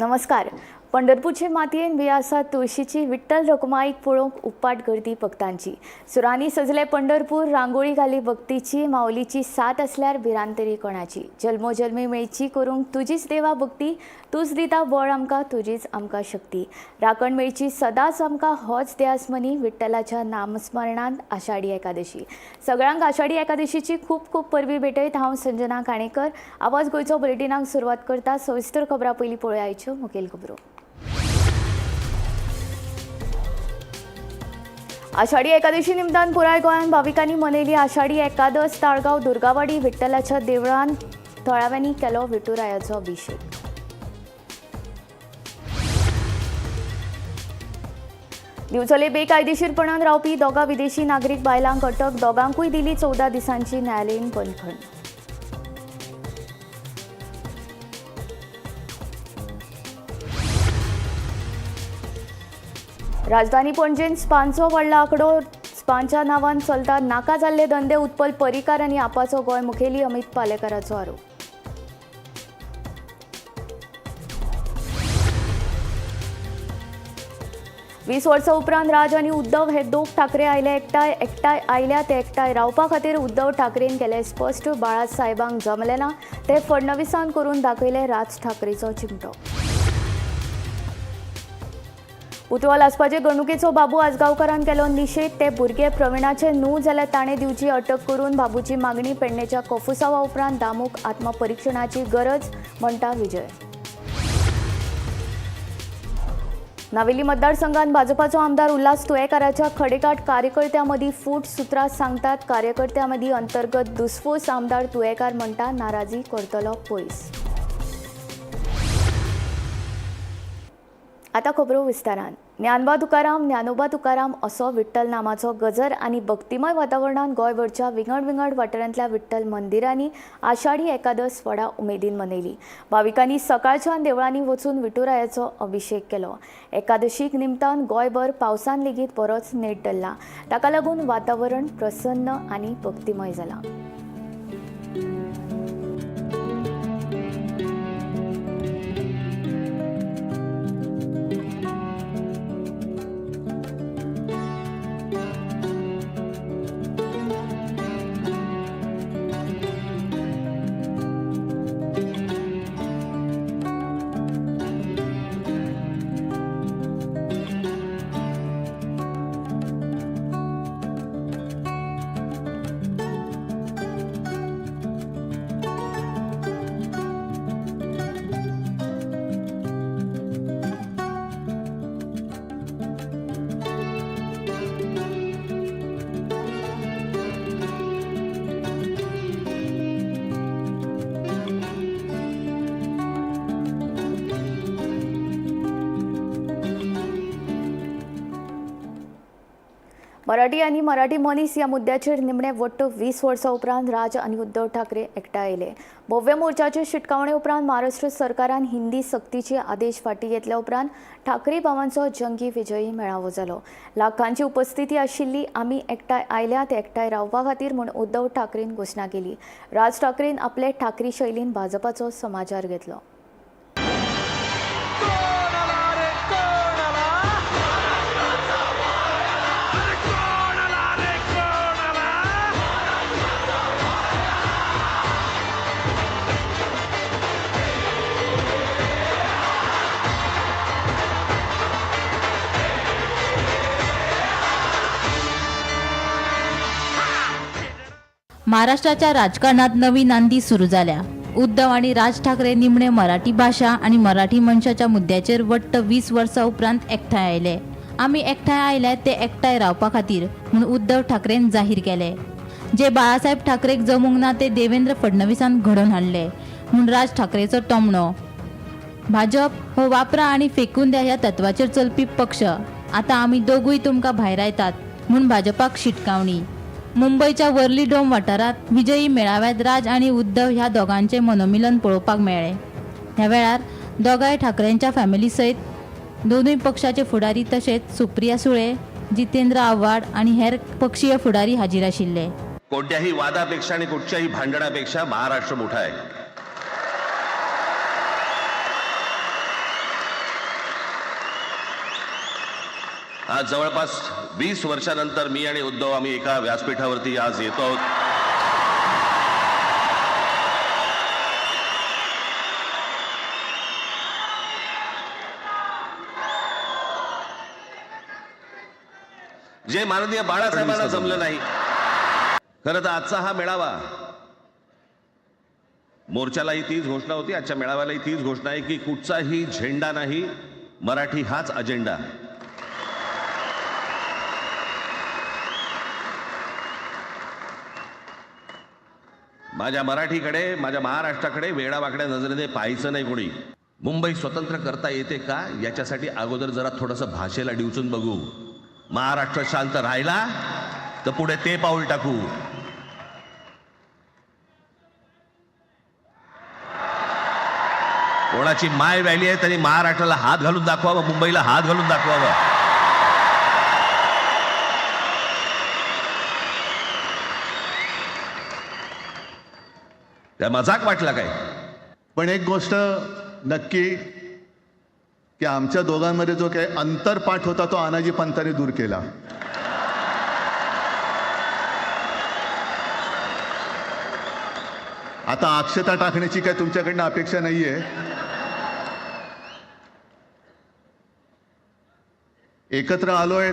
नमस्कार. पंढरपूरचे मातयेन बी आसा तुळशीची विठ्ठल रखुमाईक पळोवंक उपाट गर्दी भक्तांची. सुरांनी सजले पंढरपूर, रांगोळी घाली भक्तीची, माऊलीची साथ असल्यार भिरांतरी कोणाची. जल्मोजल्मी मेळची करूंक तुजीच देवा भक्ती, तूच दिता बळ आमकां, तुजीच आमकां शक्ती. राखण मेळची सदांच आमकां होच ध्यास मनी, विठ्ठलाच्या नामस्मरणांत आषाढी एकादशी. सगळ्यांक आषाढी एकादशीची खूब खूब परबी भेटयत हांव संजना काणेकर आवाज गोंयचो बुलेटिनाक सुरवात करता. सविस्तर खबरां पयलीं पळोवया आयच्यो मुखेल खबरो. आषाढी एकादशी निमतान पुराय गोंयांत भाविकांनी मनयली आषाढी एकादस. ताळगांव दुर्गावाडी विठ्ठलाच्या देवळान थळाव्यांनी केलो विठुरायाचो अभिषेक. दिवचले बेकायदेशीरपणान रावपी दोगा विदेशी नागरीक बायलांक अटक, दोगांकूय दिली 14 दिसांची न्यायालयीन बंदखण. राजधानी पणजेन स्पांचो व्हडलो आंकडो, स्पांच्या नांवान चलता नाका जाल्ले धंदे. उत्पल पर्रीकार आनी आपाचो गोंय मुखेली अमित पालेकाराचो आरोप. वीस वर्सां उपरांत राज आनी उद्धव हे दोग ठाकरे आयले एकठांय, एकठांय आयल्या ते एकठांय रावपा खातीर उद्धव ठाकरेन केले स्पश्ट. बाळासाहेबांक जमलें ना ते फडणवीसान करून दाखयले राज ठाकरेचो चिमटो. पुतळो लासपाचे घडणुकेचो बाबू आजगांवकारान केलो निशेध. ते भुरगे प्रवीणाचे न्हू जाल्यार ताणें दिवची अटक करून बाबूची मागणी. पेडणेच्या कोफुसावा उपरांत दामूक आत्मपरिक्षणाची गरज म्हणटा विजय. नावेली मतदारसंघात भाजपाचो आमदार उल्हास तुयेकाराच्या खडेगांठ कार्यकर्त्यांमदीं फूट. सुत्रां सांगतात कार्यकर्त्यांमदीं अंतर्गत दुस्फोस. आमदार तुयेकार म्हणटा नाराजी करतलो पयस. आतां खबरो विस्तारान. ज्ञानबा तुकाराम ज्ञानोबा तुकाराम असो विठ्ठल नामाचो गजर आनी भक्तिमय वातावरणांत गोंयभरच्या विंगड विंगड वाठारांतल्या विठ्ठल मंदिरांनी आषाढी एकादस व्हडा उमेदीन मनयली. भाविकांनी सकाळच्यान देवळांनी वचून विठुरायाचो अभिषेक केलो. एकादशीक निमतान गोंयभर पावसान लेगीत बरोच नेट धरला. ताका लागून वातावरण प्रसन्न आनी भक्तिमय जालां. मराठी आनी मराठी मनीस ह्या मुद्द्याचेर निमणे वट्ट 20 वर्सां उपरांत राज आनी उद्धव ठाकरे एकठांय आयले. भव्य मोर्चाचे शिटकावणे उपरांत महाराष्ट्र सरकारान हिंदी सक्तीचे आदेश फाटीं घेतल्या उपरांत ठाकरे भावांचो जंगी विजयी मेळावो जालो. लाखांची उपस्थिती आशिल्ली. आमी एकठांय आयल्यात एकठांय रावपा खातीर म्हूण उद्धव ठाकरेन घोशणा केली. राज ठाकरेन आपले ठाकरी शैलीन भाजपाचो समाचार घेतलो. महाराष्ट्राच्या राजकारणात नवी नांदी सुरू जाल्या. उद्धव आनी राज ठाकरे निमणे मराठी भाशा आनी मराठी मनशाच्या मुद्द्याचेर वट्ट 20 वर्सां उपरांत एकठांय आयले. आमी एकठांय आयले ते एकठांय रावपा खातीर म्हूण उद्धव ठाकरेन जाहीर केले. जे बाळासाहेब ठाकरेक जमूंक ना ते देवेंद्र फडणवीसान घडोवन हाडले म्हूण राज ठाकरेचो टोमणो. भाजप हो वापरा आनी फेकून द्या ह्या तत्वाचेर चलपी पक्ष. आतां आमी दोगूय तुमकां भायरायतात म्हूण भाजपाक शिटकावणी. मुंबयच्या वर्ली डोम वाठारांत विजयी मेळाव्यात राज आनी उद्धव ह्या दोगांचें मनोमिलन पळोवपाक मेळ्ळें. ह्या वेळार दोगांय ठाकरेंच्या फॅमिली सयत दोनूय पक्षाचे फुडारी तशेंच सुप्रिया सुळे, जितेंद्र आव्हाड आनी हेर पक्षीय फुडारी हाजीर आशिल्ले. कोणत्याही वादापेक्षा आणि कुठच्याही भांडणापेक्षा महाराष्ट्र मोठा आहे. आज जवळपास 20 वर्षानंतर मी आणि उद्धव आम्ही एका व्यासपीठावरती आज येतो आहोत. जे माननीय बाळासाहेबांना जमलं नाही. खरं तर आजचा हा मेळावा, मोर्चालाही तीच घोषणा होती, आजच्या मेळाव्यालाही तीच घोषणा आहे की कुठचाही झेंडा नाही, मराठी हाच अजेंडा. माझ्या मराठीकडे, माझ्या महाराष्ट्राकडे वेडावाकड्या नजरेने पाहायचं नाही कोणी. मुंबई स्वतंत्र करता येते का याच्यासाठी अगोदर जरा थोडंसं भाषेला डिवचून बघू. महाराष्ट्र शांत राहिला तर पुढे ते पाऊल टाकू. कोणाची माय व्हॅली आहे त्यांनी महाराष्ट्राला हात घालून दाखवावा, मुंबईला हात घालून दाखवावा. त्या मजाक वाटला काय? पण एक गोष्ट नक्की की आमच्या दोघांमध्ये जो काही अंतरपाठ होता तो अनाजी पंतांनी दूर केला. आता अक्षता टाकण्याची काय तुमच्याकडनं अपेक्षा नाहीये. एकत्र आलोय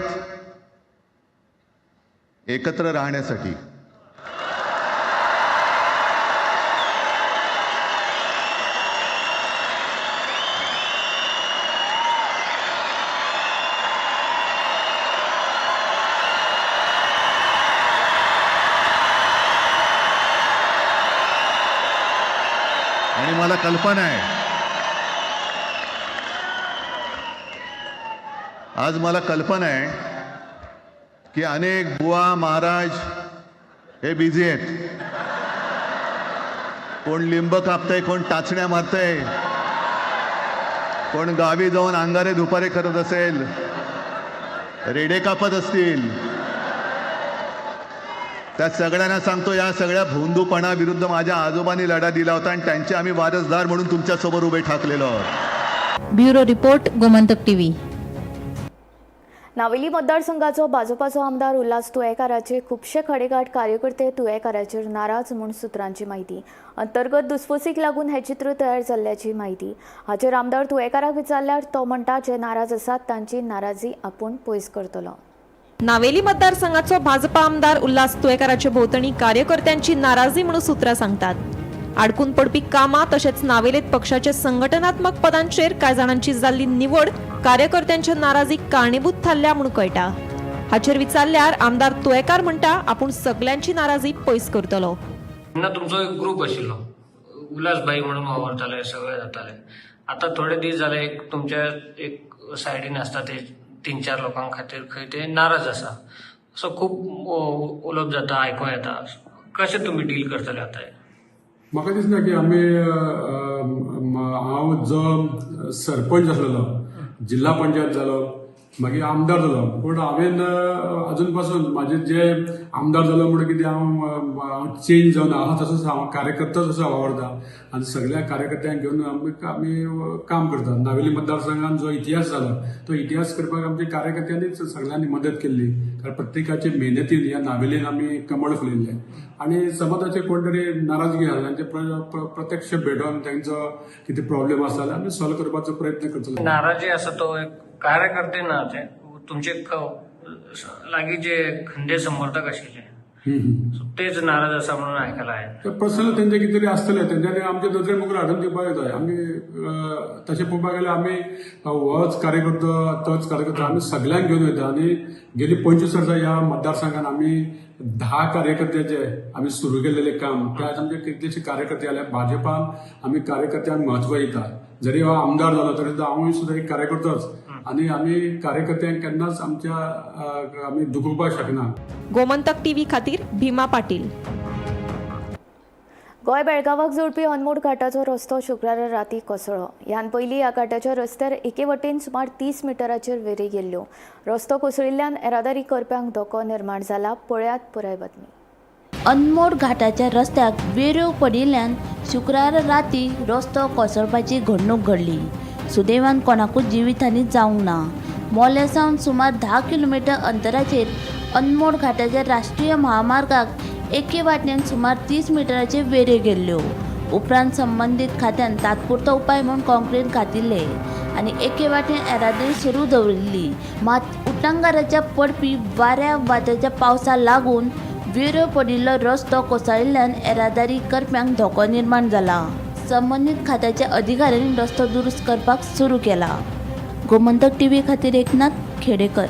एकत्र राहण्यासाठी. आणि मला कल्पना आहे, आज मला कल्पना आहे की अनेक बुवा महाराज हे बिझी आहेत. कोण लिंब कापतंय, कोण टाचण्या मारतंय, कोण गावी जाऊन अंगारे दुपारे करत असेल, रेडे कापत असतील. त्या सगळ्यांना सांगतो, या सगळ्या भोंदूपणाविरुद्ध माझ्या आजोबांनी लढा दिला होता आणि त्यांचे आम्ही वारसदार म्हणून तुमच्यासमोर उभे ठाकलेलो आहोत. Bureau report, Gomantak TV. Navelim मतदारसंघाचो भाजपाचो आमदार उल्हास तुयेंकाराचे खुबशे खडेगांठ कार्यकर्ते तुयेंकाराचेर नाराज म्हूण सुत्रांची म्हायती. अंतर्गत दुस्फोसीक लागून हें चित्र तयार जाल्ल्याची म्हायती. हाचेर आमदार तुयेंकाराक विचारल्यार तो म्हणटा, जे नाराज आसात तांची नाराजी आपूण पयस करतलो. नावेली मतदारसंघाचो भाजपा आमदार उल्हास तुयेंकाराचे भोवतणी कार्यकर्त्यांची नाराजी म्हणून सूत्रां सांगतात. आडकून पडपी कामां तशेंच नावेलेत पक्षाचे संघटनात्मक पदांचेर कांय जाणांची जाल्ली निवड कार्यकर्त्यांच्या नाराजीक कारणीभूत थारल्या म्हणून कळटा. हाचेर विचारल्यार आमदार तुयेंकार म्हणटा, आपूण सगल्यांची नाराजी पयस करतलो. तेन्ना तुमचो एक ग्रूप आशिल्लो, उल्हास भाई म्हणून वावरताले, सगळे जाताले. आतां थोडे दीस जाले एक तुमच्या एक सायडीन आसता ते 3-4 लोकां खातीर खंय ते नाराज आसा, असो खूब उलोवप जाता, आयकों येता. कशें तुमी डील करतले आतां हें? म्हाका दिसना की आमी, हांव जो सरपंच आसलेलो, जिल्हा पंचायत जालो, मागीर आमदार जालो, पूण हांवें अजून पासून म्हाजे जे आमदार जालो म्हणून कितें हांव चेंज जावन आसा तसोच हांव कार्यकर्तो तसो वावरता आनी सगळ्या कार्यकर्त्यांक घेवन आमी काम करता. नावेली मतदारसंघान जो इतिहास जालो तो इतिहास करपाक आमच्या कार्यकर्त्यांनीच सगळ्यांनी मदत केल्ली, कारण प्रत्येकाचे मेहनतीन ह्या नावेलीन आमी कमळ फुलयल्लें. आनी समाजाचे कोण तरी नाराजगी आसा तांचे प्रत्यक्ष भेटोवन तांचो कितें प्रॉब्लेम आसा जाल्यार आमी सॉल्व करपाचो प्रयत्न करतले. नाराजी आसा तो एक कार्यकर्ते ना, ते तुमचे लागीं जे खंडे समर्थक आशिल्ले तेच नाराज आसा म्हणून आयकला हांवें. ते पर्सनल तेंचे कितें तरी आसतलें, तेंच्यांनी आमच्या नदरे मुखार हाडून दिवपाक जाय. आमी तशें पळोवपाक गेल्यार आमी होच कार्यकर्तो तोच कार्यकर्तो आमी सगळ्यांक घेवन वयता. आनी गेली 25 वर्सां ह्या मतदारसंघान आमी 10 कार्यकर्त्याचे आमी सुरू केल्लेलें काम, ते आज आमचे कितलेशे कार्यकर्ते आले. भाजपान आमी कार्यकर्त्यांक म्हत्व दिता. जरी हो आमदार जालो तरी सुद्दां हांवूय सुद्दां एक कार्यकर्तोच आनी आमी कार्यकर्त्यांक केन्नाच आमच्या आमी दुखोवपाक शकना. गोमंतक टीव्ही खातीर भीमा पाटील. गोंय बेळगांवाक जोडपी अनमोड घाटाचो रस्तो शुक्रारा राती कोसळ्ळो. ह्यान पयलीं ह्या घाटाच्या रस्त्यार एके वटेन सुमार 30 मिटराचेर वेरी गेल्ल्यो. रस्तो कोसळिल्ल्यान येरादारी करप्यांक धोको निर्माण जाला. पळयात पुराय बातमी. अनमोड घाटाच्या रस्त्याक वेऱ्यो पडिल्ल्यान शुक्रारा राती रस्तो कोसळपाची घडणूक घडली. सुदैवान कोणाकूच जिवीतहानी जावंक ना. मोल्या सावन सुमार 10 किलोमिटर अंतराचेर अनमोड घाटाच्या राष्ट्रीय महामार्गाक एके वाटेन सुमार 30 मिटराचे वेऱ्यो गेल्ल्यो. उपरांत संबंदीत खात्यान तात्पुरतो उपाय म्हूण कॉन्क्रीट घातिल्ले आनी एके वाटेन येरादारी सुरू दवरिल्ली. मात उटंगाराच्या पडपी वाऱ्या वात्याच्या पावसा लागून वेऱ्यो पडिल्लो रस्तो कोसळिल्ल्यान येरादारी करप्यांक धोको निर्माण जाला. संबंदीत खात्याच्या अधिकाऱ्यांनी रस्तो दुरुस्त करपाक सुरू केला. गोमंतक टीव्ही खातीर एकनाथ खेडेकर.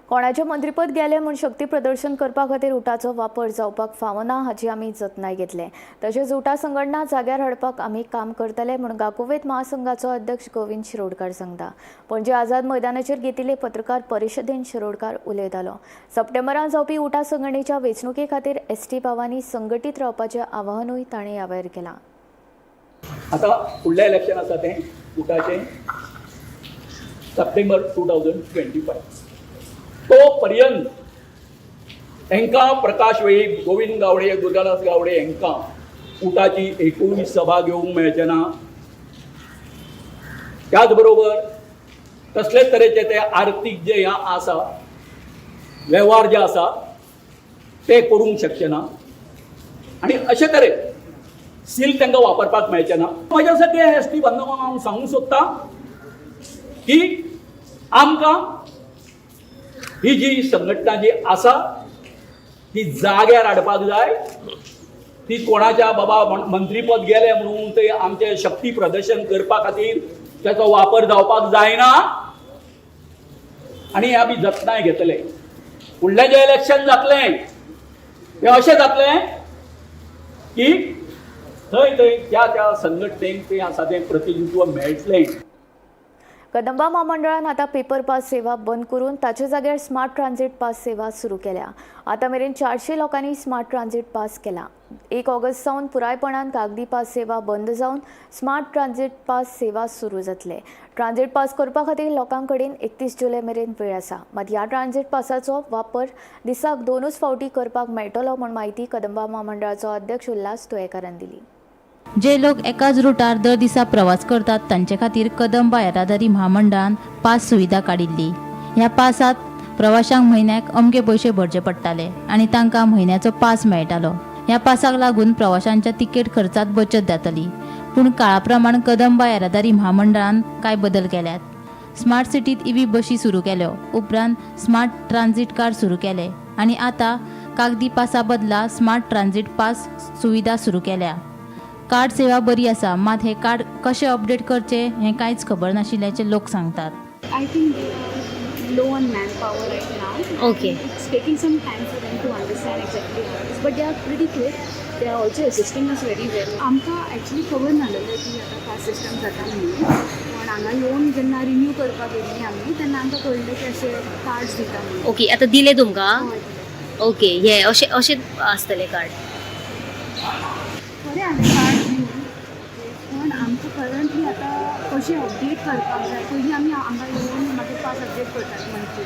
कोणाचें मंत्रीपद गेलें म्हूण शक्ती प्रदर्शन करपा खातीर उटाचो वापर जावपाक फावना हाची आमी जतनाय घेतले. तशेंच उटा संघटना जाग्यार हाडपाक आमी काम करतले म्हूण गाकुवेत महासंघाचो अध्यक्ष गोविंद शिरोडकार सांगता. पणजे आझाद मैदानाचेर घेतिल्ले पत्रकार परिशदेन शिरोडकार उलयतालो. सप्टेंबरांत जावपी उटा संघटनेच्या वेंचणुके खातीर एसटी भावांनी संघटीत रावपाचें आवाहनूय ताणें ह्या वेळार केलां. आतां फुडलें इलेक्शन आसा तें उटाचें सप्टेंबर 2025. तो पर्यंत हेंकां प्रकाश वेळीप, गोविंद गावडे, दुर्गादास गावडे हेंकां उटाची एकूय सभा घेवंक मेळचें ना. त्याच बरोबर कसलेच तरेचे ते आर्थीक जे ह्या आसा वेव्हार जे आसा ते करूंक शकचे ना आनी अशे तरेन सील तांकां वापरपाक मेळचें ना. म्हज्या साठी एस टी बांधवांक हांव सांगूंक सोदतां की आमकां ही जी संघटना जी आसा ती जाग्यार हाडपाक जाय. ती कोणाच्या बाबा मंत्रीपद गेलें म्हणून ते आमचें शक्ती प्रदर्शन करपा खातीर तेचो वापर जावपाक जायना आनी आमी जतनाय घेतले. फुडलें जें इलेक्शन जातलें तें अशें जातलें की थंय थंय त्या त्या संघटनेक तें आसा तें प्रतिनिधित्व मेळटलें. कदंबा म्हामंडळान आतां पेपर पास सेवा बंद करून ताच्या जाग्यार स्मार्ट ट्रान्झिट पास सेवा सुरू केल्या. आतां मेरेन 400 लोकांनी स्मार्ट ट्रान्झिट पास केला. 1 ऑगस्ट सावन पुरायपणान कागदी पास सेवा बंद जावन स्मार्ट ट्रान्झिट पास सेवा सुरू जातले. ट्रान्झिट पास करपा खातीर लोकां कडेन 31 जुलय मेरेन वेळ आसा. मात ह्या ट्रान्झिट पासाचो वापर दिसाक 2च फावटी करपाक मेळटलो म्हूण म्हायती कदंबा म्हामंडळाचो अध्यक्ष उल्हास तुयेंकारान दिली. जे लोक एकाच रुटार दर दिसा प्रवास करतात तांचे खातीर कदंबा येरादारी म्हामंडळान पास सुविधा काडिल्ली. ह्या पासात प्रवाशांक म्हयन्याक अमके पयशे भरचे पडटाले आनी तांकां म्हयन्याचो पास मेळटालो. ह्या पासाक लागून प्रवाशांच्या तिकेट खर्चात बचत जातली. पूण काळा प्रमाण कदंबा येरादारी म्हामंडळान कांय बदल केल्यात. स्मार्ट सिटीत इव्ही बशी सुरू केल्यो, उपरांत स्मार्ट ट्रान्झिट कार्ड सुरू केले आनी आतां कागदी पासा बदला स्मार्ट ट्रान्झिट पास सुविधा सुरू केल्या. कार्ड सेवा बरी आसा, मात हे कार्ड कशें अपडेट करचें हें कांयच खबर नाशिल्ल्याचें लोक सांगतात. I think they are low on manpower right now. Okay. It's taking some time for them to understand exactly how it is. But they are pretty quick. They are also assisting us very well. आमकां actually खबर नासलेलें की आतां pass system जाता म्हणून, पण हांगा येवन जेन्ना रिन्यू करपाक गेल्ली आमी तेन्ना आमकां कळ्ळें की अशें कार्ड्स दिता म्हणून. ओके, आता दिले तुमकां? हय. ओके, हे अशें अशें आसतलें कार्ड. बरें आसलें कार्ड दिवन, पण आमकां करंटली आतां कशें अपडेट करपाक जाय. पयलीं आमी हांगा येवन मागीर पास अपडेट करतालीं मंथली,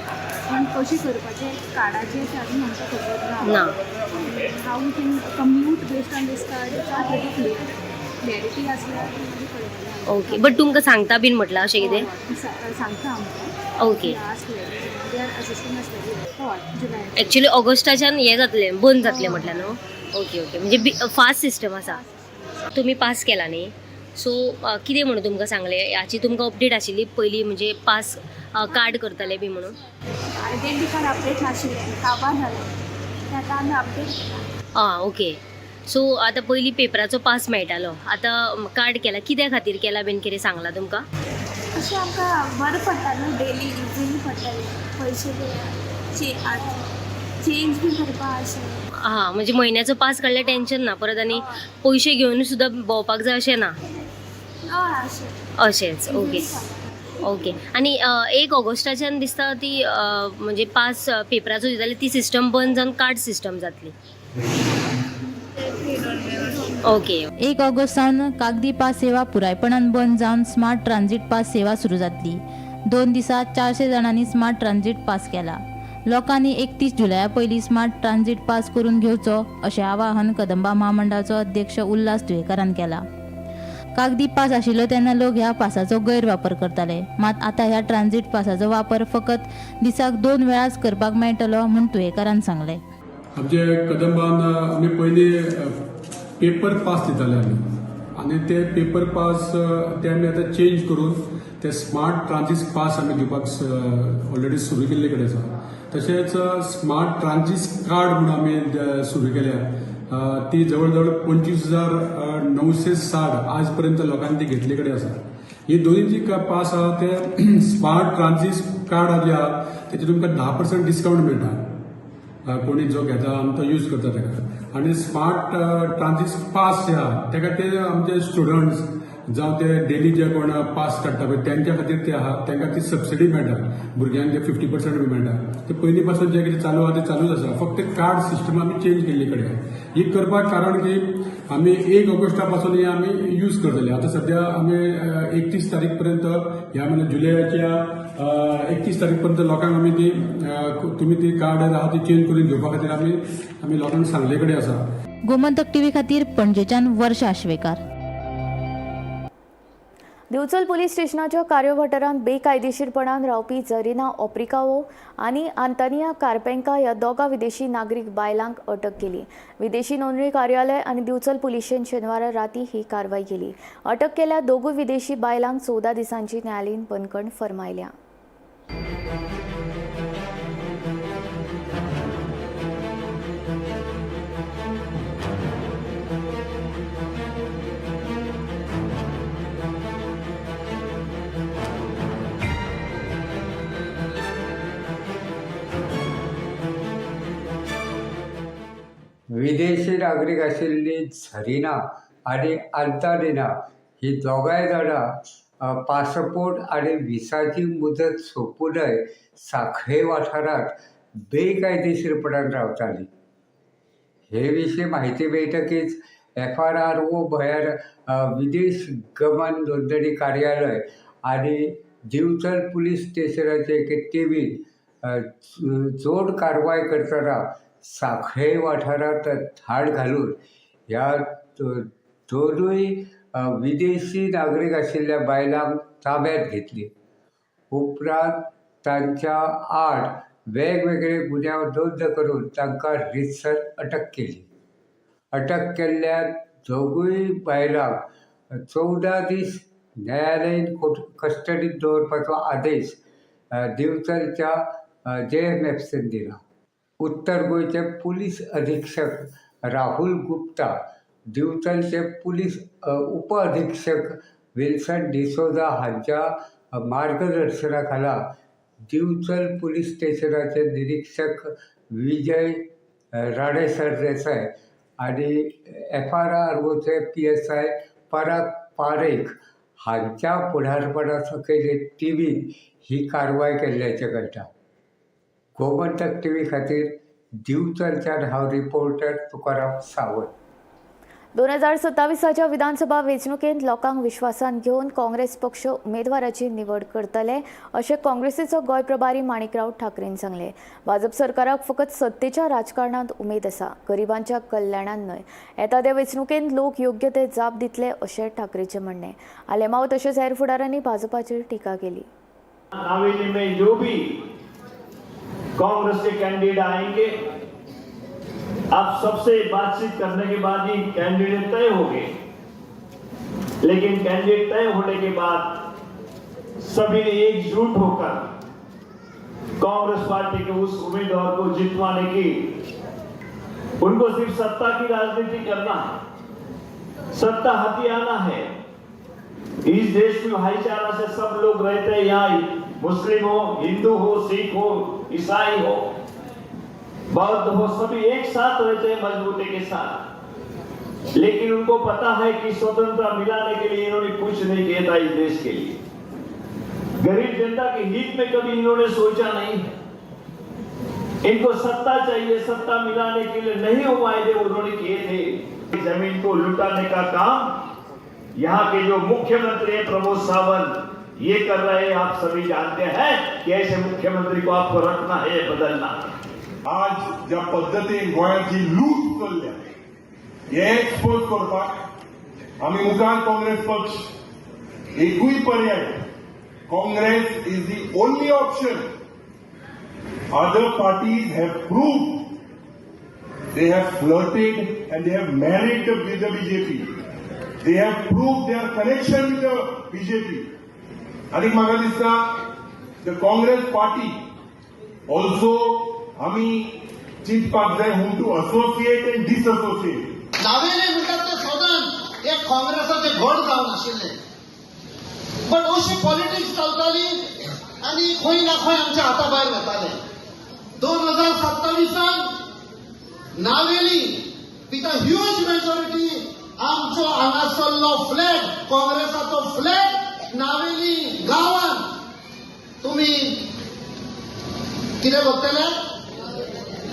पण कशें करपाचें कार्डाचें तें अजून आमकां खबर ना. ना. How we can commute based on this card, it's not very clear. Clarity आसल्यार मागीर कळटलें आमकां. ओके, बट तुमकां सांगता बीन म्हटलां अशें कितें? हय, सांगता आमकां. Okay. Ask, they are assisting us very. हय, जुलय. एक्चुली ऑगस्टाच्यान हें जातलें, बंद जातलें म्हटलें न्हू. ओके ओके, म्हणजे फास्ट सिस्टम आसा. तुमी पास केला न्ही, सो कितें म्हणून तुमकां सांगलें? हाची तुमकां अपडेट आशिल्ली पयलीं, म्हणजे पास कार्ड करतले बी म्हणून? आयडेंटी कार्ड अपडेट नाशिल्लें, काबार जालें तें, आतां आमी अपडेट केलां. आं, ओके. सो आतां पयलीं पेपराचो पास मेळटालो, आतां कार्ड केला, कित्या खातीर केला बीन कितें सांगलां तुमकां? अशें आमकां बरें पडटा न्हू, डेली इझिली पडटालें, पयशे चेंज बी करपा अशें. हां, म्हणजे म्हयन्याचो पास काडल्यार टेन्शन ना परत आनी पयशे घेवन सुद्दां भोंवपाक जाय अशें ना. हय, अशें. अशेंच, ओके ओके. आनी 1 ऑगस्टाच्यान दिसता ती म्हणजे पास पेपराचो दिताले ती सिस्टम बंद जावन कार्ड सिस्टम जातली. ओके. 1 ऑगस्ट सावन कागदी पास सेवा पुरायपणान बंद जावन स्मार्ट ट्रान्झिट पास सेवा सुरू जातली. 2 दिसात 400 जाणांनी स्मार्ट ट्रान्झिट पास केला. लोकांनी 31 जुलया पयलीं स्मार्ट ट्रान्झिट पास करून घेवचो अशें आवाहन कदंबा म्हामंडळाचो अध्यक्ष उल्हास तुयेंकारान केला. कागदी पास आशिल्लो तेन्ना लोक ह्या पासाचो गैरवापर करताले, मात आतां ह्या ट्रान्झीट पासाचो वापर फकत दिसाक 2 वेळाच करपाक मेळटलो म्हूण तुयेंकारान सांगलें. आमचे कदंबान आमी पयलीं पेपर पास दिताले आमी आनी ते पेपर पास ते आमी आतां चेंज करून ते स्मार्ट ट्रान्झीट पास आमी दिवपाक ऑलरेडी सुरू केल्ले कडेन आसा. तशेंच स्मार्ट ट्रान्झीट कार्ड म्हणून आमी सुरू केल्या, ती जवळ जवळ 25,960 आज पर्यंत लोकांनी ती घेतले कडेन आसा. ही दोनूय जी पास आहा ते स्मार्ट ट्रान्झीट कार्ड जे आहा तेचेर तुमकां 10% डिस्कावंट मेळटा, कोणी जो घेता आनी तो यूज करता तेका. आनी स्मार्ट ट्रान्झीट पास जे आहा तेका ते आमचे स्टुडंट्स जावं ते डेली जे कोण पास काडटा पळय तेंच्या खातीर ते आहा, तेंकां ती सबसिडी मेळटा, भुरग्यांक ते 50% बी मेळटा. ते पयलीं पासून जें कितें चालू आहा तें चालूच आसा, फक्त कार्ड सिस्टम आमी चेंज केल्ली कडेन. ही करपाक कारण की आमी 1 ऑगस्टा पासून ही आमी यूज करतले. आतां सद्या आमी 31 तारीख पर्यंत ह्या म्हयन्या जुलयाच्या 31 तारीख पर्यंत लोकांक आमी ती तुमी ती कार्ड आहा ती चेंज करून घेवपा खातीर आमी आमी लोकांक सांगले कडेन आसा. गोमंतक टीव्ही खातीर पणजेच्यान वर्षा आश्वेकार. दिवचल पुलीस स्टेशनाच्या कार्यवाठारांत बेकायदेशीरपणान रावपी जरीना ओप्रिकावो आनी आंतनिया कार्पेंका ह्या दोगा विदेशी नागरीक बायलांक अटक केली. विदेशी नोंदणी कार्यालय आनी दिवचल पुलिशेन शेनवारा राती ही कारवाय केली. अटक केल्या दोगूय विदेशी बायलांक 14 दिसांची न्यायालयीन बंदखण फर्मायल्या. विदेशी नागरीक आशिल्ली झरिना आनी आंतालिना ही दोगांय जाणां पासपोर्ट आनी विसाची मुदत सोंपूनय सांखळे वाठारांत बेकायदेशीरपणान रावताली. हे विशीं म्हायती मेळटकीच FRRO म्हळ्यार विदेश गमन नोंदणी कार्यालय आनी दिवचल पुलीस स्टेशनाचे एके टिमीन जोड कारवाय करतना सांखळे वाठारांत धाड घालून ह्या दोनूय विदेशी नागरीक आशिल्ल्या बायलांक ताब्यांत घेतली. उपरांत तांच्या आड वेगवेगळे गुन्यांव नोंद करून तांकां रितसर अटक केली. अटक केल्ल्या दोगूय बायलांक 14 दीस न्यायालयीन कस्टडींत दवरपाचो आदेश दिवचलच्या JMFCन दिला. उत्तर गोंयचे पुलीस अधीक्षक राहुल गुप्ता, दिवचलचे पुलीस उप अधीक्षक विल्सन डिसोजा हांच्या मार्गदर्शना खाला दिवचल पुलीस स्टेशनाचे निरीक्षक विजय राणे सरदेसाय आनी FRROचे PSI पराग पारेख हांच्या फुडारपणा सकयल टिमीन ही कारवाय केल्ल्याचें कळटा. गोमंतक टीव्ही खातीर दिवचलच्यान हांव रिपोर्टर तुकाराम सावंत. 2027च्या विधानसभा वेंचणुकेंत लोकांक विश्वासान घेवन काँग्रेस पक्ष उमेदवाराची निवड करतले अशें काँग्रेसीचो गोंय प्रभारी माणिकराव ठाकरेन सांगलें. भाजप सरकाराक फकत सत्तेच्या राजकारणांत उमेद आसा, गरिबांच्या कल्याणान न्हय. येता त्या वेंचणुकेंत लोक योग्य ते जाप दितले अशें ठाकरेचें म्हणणें. आलेमाव तशेंच हेर फुडारांनी भाजपाचेर टिका केली. नावेली में जो भी कांग्रेस के कैंडिडेट आएंगे, आप सबसे बातचीत करने के बाद ही कैंडिडेट तय हो गए, लेकिन कैंडिडेट तय होने के बाद सभी ने एकजुट होकर कांग्रेस पार्टी के उस उम्मीदवार को जितवाने की, उनको सिर्फ सत्ता की राजनीति करना है, सत्ता हथियाना है। इस देश में भाईचारा से सब लोग रहते हैं, यहाँ मुस्लिम हो, हिंदू हो, सिख हो, ईसाई हो, बौद्ध हो, सभी एक साथ रहते हैं मजबूती के साथ। लेकिन उनको पता है कि स्वतंत्रता मिलाने के लिए इन्होंने कुछ नहीं किया था इस देश के लिए। गरीब जनता के हित में कभी इन्होंने सोचा नहीं है। इनको सत्ता चाहिए, सत्ता मिलाने के लिए नहीं वो वायदे उन्होंने किए थे। जमीन को लुटाने का काम यहाँ के जो मुख्यमंत्री है प्रमोद सावंत ये कर रहे हैं। आप सभी जानते हैं कि ऐसे मुख्यमंत्री को आपको रखना है, बदलना है। आज ज्या पद्दतीन गोंयांत ही लूट चल्ल्या हे एक्सपोज करपाक आमी मुखार काँग्रेस पक्ष एकूय पर्याय. Congress is the only option. Other parties have proved they have flirted and they have married with the BJP. They have proved their connection with the BJP. आनी म्हाका दिसता the Congress party also आमी चिंतपाक जाय whom to associate and disassociate. Navelim म्हणटात ते सदांच एक काँग्रेसाचे घड जावन आशिल्ले, बट अशी पॉलिटिक्स चलताली आनी खंय ना खंय आमच्या हाता भायर वताले. 2027 Navelim with a huge majority आमचो हांगासरलो फ्लॅग, काँग्रेसाचो फ्लॅग नावेली गांवान तुमी कितें करतले,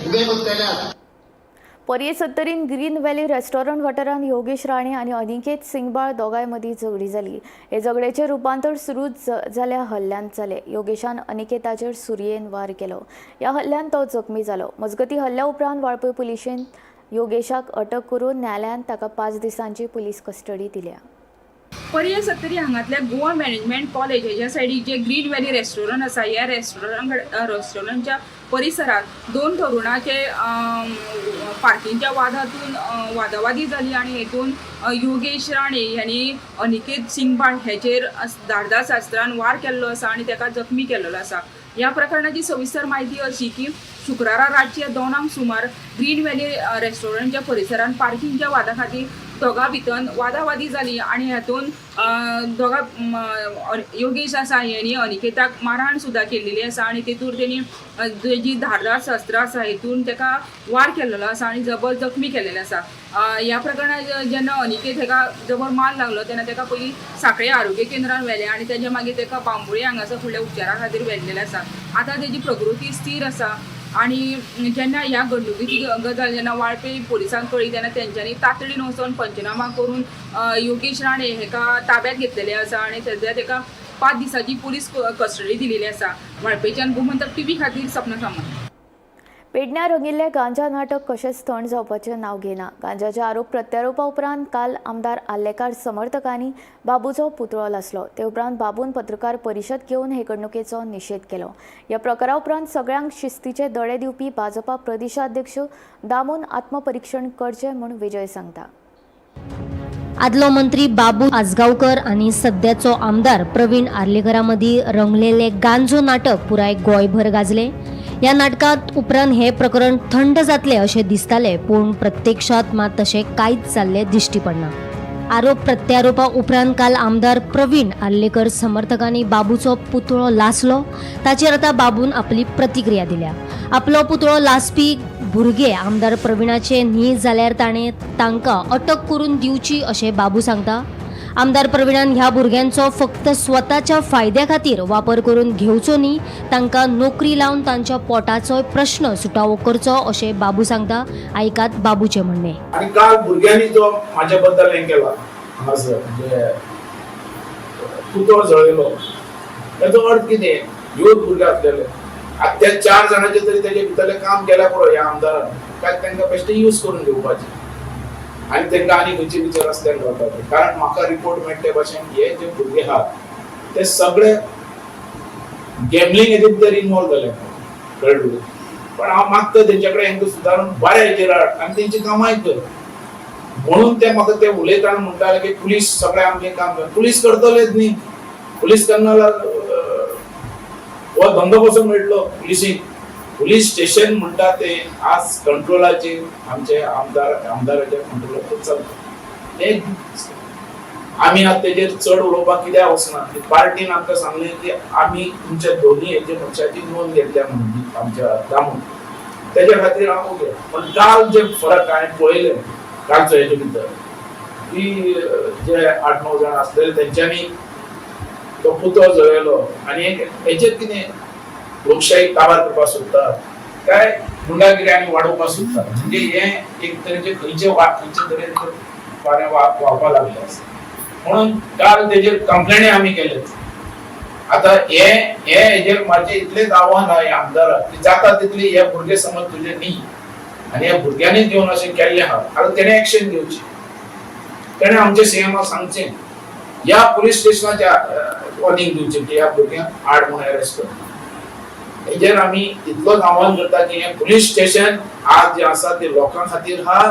उबे करतले. पर्ये सत्तरीन ग्रीन व्हॅली रेस्टॉरंट वाठारांत योगेश राणे आनी अनिकेत सिंगबाळ दोगांय मदीं झगडी जाली. हे झगडेचें रुपांतर सुरू जाल्या हल्ल्यांत जालें. योगेशान अनिकेताचेर सुरयेन वार केलो. ह्या हल्ल्यांत तो जखमी जालो. मजगतीं हल्ल्या उपरांत वाळपय पुलिशेन योगेशाक अटक करून न्यायालयान ताका 5 दिसांची पुलीस कस्टडी दिल्या. पर्ये सत्तरी हांगातल्या गोवा मॅनेजमेंट कॉलेज हेज्या सायडीक जे ग्रीन व्हॅली रेस्टॉरंट आसा, ह्या रेस्टॉरंटच्या परिसरात 2 तरुणाचे पार्किंगच्या वादातून वादावादी जाली आनी हेतून योगेश राणे ह्यांनी अनिकेत सिंगबाळ हेचेर धारदार शस्त्रान वार केल्लो आसा आनी ताका जखमी केल्लो आसा. ह्या प्रकरणाची सविस्तर म्हायती अशी की शुक्रारा रातच्या 2 सुमार ग्रीन व्हॅली रेस्टॉरंटच्या परिसरात पार्किंगच्या वादा खातीर दोगां भितर वादावादी जाली आनी हातून दोगां योगेश आसा हेणी अनिकेताक मारहाण सुद्दां केल्लेली आसा आनी तेतूर तेणी जी धारदार शस्त्रां आसा हेतून तेका वार केल्लो आसा आनी जबर जखमी केल्लेले आसा. ह्या प्रकरणात जेन्ना अनिकेत हेका जबर मार लागलो तेन्ना तेका पयलीं सांखळे आरोग्य केंद्रान व्हेलें आनी तेज्या मागीर तेका बांबोळी हांगासर फुडल्या उपचारा खातीर व्हेल्लेलें आसा. आतां तेजी प्रकृती स्थीर आसा आनी जेन्ना ह्या घडणुकेची गजाल जेन्ना वाळपय पोलिसांक कळ्ळी तेन्ना तेंच्यांनी तातडीन वचोन पंचनामा करून योगेश राणे हेका ताब्यात घेतलेले आसा आनी सद्या तेका 5 दिसांची पुलीस कस्टडी दिलेली आसा. वाळपयच्यान गोमंतक टीव्ही खातीर सपना सामंत. पेडण्यां रंगिल्लें गांजा नाटक कशेंच थंड जावपाचें नांव घेना. गांजाचे आरोप प्रत्यारोपा उपरांत काल आमदार आर्लेकार समर्थकांनी बाबूचो पुतळो लासलो. ते उपरांत बाबून पत्रकार परिशद घेवन हे घडणुकेचो निशेध केलो. ह्या प्रकारा उपरांत सगळ्यांक शिस्तीचे दडे दिवपी भाजपा प्रदेशाध्यक्ष दामून आत्मपरिक्षण करचें म्हूण विजय सांगता. आदलो मंत्री बाबू आजगांवकर आनी सद्याचो आमदार प्रवीण आर्लेकरा मदीं रंगलेले गांजो नाटक पुराय गोंयभर गाजले. ह्या नाटकांत उपरांत हे प्रकरण थंड जातले अशें दिसतालें, पूण प्रत्यक्षांत मात तशें कांयच जाल्लें दिश्टी पडना. आरोप प्रत्यारोपा उपरांत काल आमदार प्रवीण आर्लेकर समर्थकांनी बाबूचो पुतळो लासलो. ताचेर आतां बाबून आपली प्रतिक्रिया दिल्या. आपलो पुतळो लासपी भुरगे आमदार प्रवीणाचे न्ही जाल्यार ताणें तांकां अटक करून दिवची अशें बाबू सांगता. आमदार प्रवीणान ह्या भुरग्यांचो फक्त स्वताच्या फायद्या खातीर वापर करून घेवचो न्ही, तांकां नोकरी लावन तांच्या पोटाचोय प्रश्न सुटावो करचो अशें बाबू सांगता. आयकात बाबूचें म्हणणें. आनी काल भुरग्यांनी जो म्हाज्या बद्दल हें केला हांगासर म्हणजे पुतळो जळयलो, ताचो अर्थ कितें? ह्योच भुरगे आसलेले आतां त्या 4 जाणांचे तरी तेजे भितरलें काम केल्यार पुरो ह्या आमदारान, काय तांकां बेश्टें यूज करून घेवपाचें आनी तांकां आनी खंयचे विचार रस्त्यार घालपाचे. कारण म्हाका रिपोर्ट मेळटा ते भाशेन हे जे भुरगे आहात ते सगळे गॅमलिंग हेजे भितर इनवॉल्व जाले, कळ्ळें तुका? पण हांव मागता तेंच्या कडेन हेंकां सुदारून बऱ्या हेजेर हाड आनी तेंची कामाय कर म्हणून ते म्हाका ते उलयतना म्हणटाले की पुलीस सगळे आमचें काम कर. पुलीस करतलेच न्ही, पुलीस केन्ना हो धंदो कसो मेळटलो पुलिसीक? पुलीस स्टेशन म्हणटा ते आज कंट्रोलाचेर आमचे आमदाराच्या कंट्रोलाचेर चलता. ते आमी आतां तेजेर चड उलोवपाक कित्याक वचना. पार्टीन आमकां सांगलें की आमी तुमच्या दोनी हेजे मनशाची नोंद घेतल्या म्हणून आमच्या दामून, तेज्या खातीर हांव ओके. पण काल जे फरक हांवें पळयले कालचो हेजे भितर की जे 8-9 जाण आसलेले तेंच्यांनी तो पुतळो जळयलो आनी हेचेर कितें लोकशाही काबार करपाक सोदतात काय गुंडागिरी आनी वाडोवपाक सोदतात, म्हणजे हे एक तरेचे खंयचे खंयचे तरेन वारें व्हांवपाक लागलें आसा. म्हणून काल तेजेर कंप्लेनी आमी केले. आतां हे हे हेजेर म्हाजें इतलेंच आव्हान आहा ह्या आमदाराक की जाता तितली हे भुरगे समज तुजे न्ही आनी ह्या भुरग्यांनी घेवन अशें केल्लें आहा, आतां तेणें एक्शन घेवची. तेणें आमच्या सीएमाक सांगचें, ह्या पुलीस स्टेशनाच्या वॉर्निंग दिवचें की ह्या भुरग्यांक आड म्हूण अरेस्ट कर. हेजेर आमी इतलोच आव्हान करता की हें पुलीस स्टेशन आज जें आसा ते लोकां खातीर आहा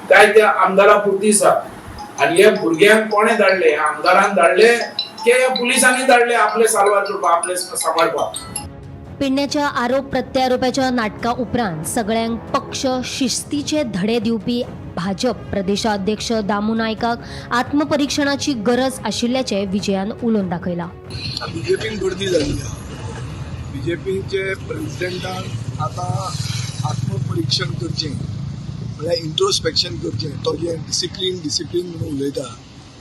काय त्या आमदारा पुरती आसा? आनी हे भुरग्यांक कोणें धाडले? ह्या आमदारान धाडले की ह्या पुलिसांनी धाडले आपले साल्वार करपाक, आपले सांबाळपाक? पेडण्याच्या आरोप प्रत्यारोपाच्या नाटका उपरांत सगळ्यांक पक्ष शिस्तीचे धडे दिवपी भाजप प्रदेशाध्यक्ष दामू नायकाक आत्मपरीक्षणाची गरज आशिल्ल्याचें विजयान उलोवन दाखयलां. बीजेपीन गर्दी जाल्ली आहा. बीजेपीचे प्रेसिडेंटान आतां आत्मपरीक्षण करचें, म्हळ्यार इंट्रोस्पेक्शन करचें. तो जें डिसिप्लीन डिसिप्लीन म्हणून उलयता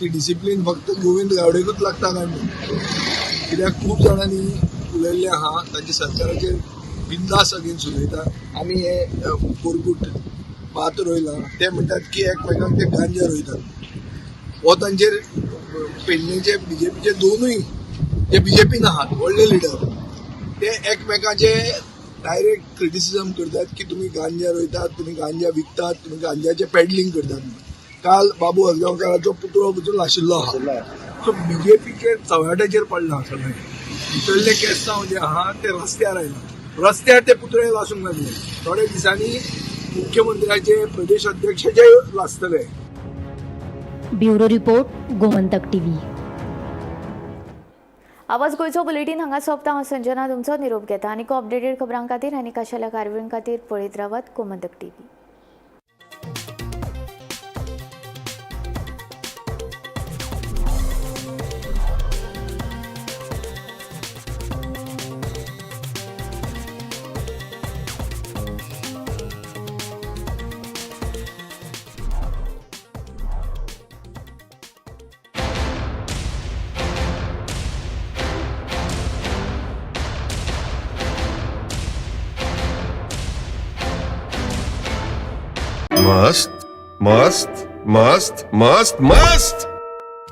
ती डिसिप्लीन फक्त गोविंद गावडेकूच लागता काय न्हू? कित्याक खूब जाणांनी उलयल्लें आहा, तांच्या सरकाराचेर बिंदास अगेन्स्ट उलयता. आमी हे कोरगूट भात रोयलां, ते म्हणटात की एकमेकांक ते गांजा रोयतात. हो तांचेर पेडणेचे बीजेपीचे दोनूय जे बीजेपीन आहात व्हडले लिडर ते एकमेकाचे डायरेक्ट क्रिटिसिजम करतात की तुमी गांजा रोयतात, तुमी गांजा विकतात, तुमी गांजाचें पेडलिंग करतात. काल बाबू आजगांवकाराचो पुतळो पसून आशिल्लो आहा. सो बीजेपीचेर चव्हाट्याचेर पडलां सगळें. भितरले केस्तांव जे आहा ते रस्त्यार आयला, रस्त्यार ते पुतळे लासूंक लागले. थोड्या दिसांनी मुख्यमंत्र्याचे, Pradesh अध्यक्षाचे लासतले. Bureau report, Gomantak TV. आवाज गोंयचो बुलेटीन हांगा सोंपता. हांव संजना तुमचो निरोप घेता. आनी अपडेटेड खबरां खातीर आनी खाशेल्या कार्यावळीं खातीर पळयत रावात गोमंतक टीव्ही. मस्त मस्त मस्त मस्त मस्त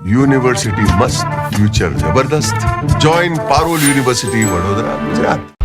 यूनिवर्सिटी, मस्त फ्यूचर, जबरदस्त. Join Parul university, Vadodara, Gujarat.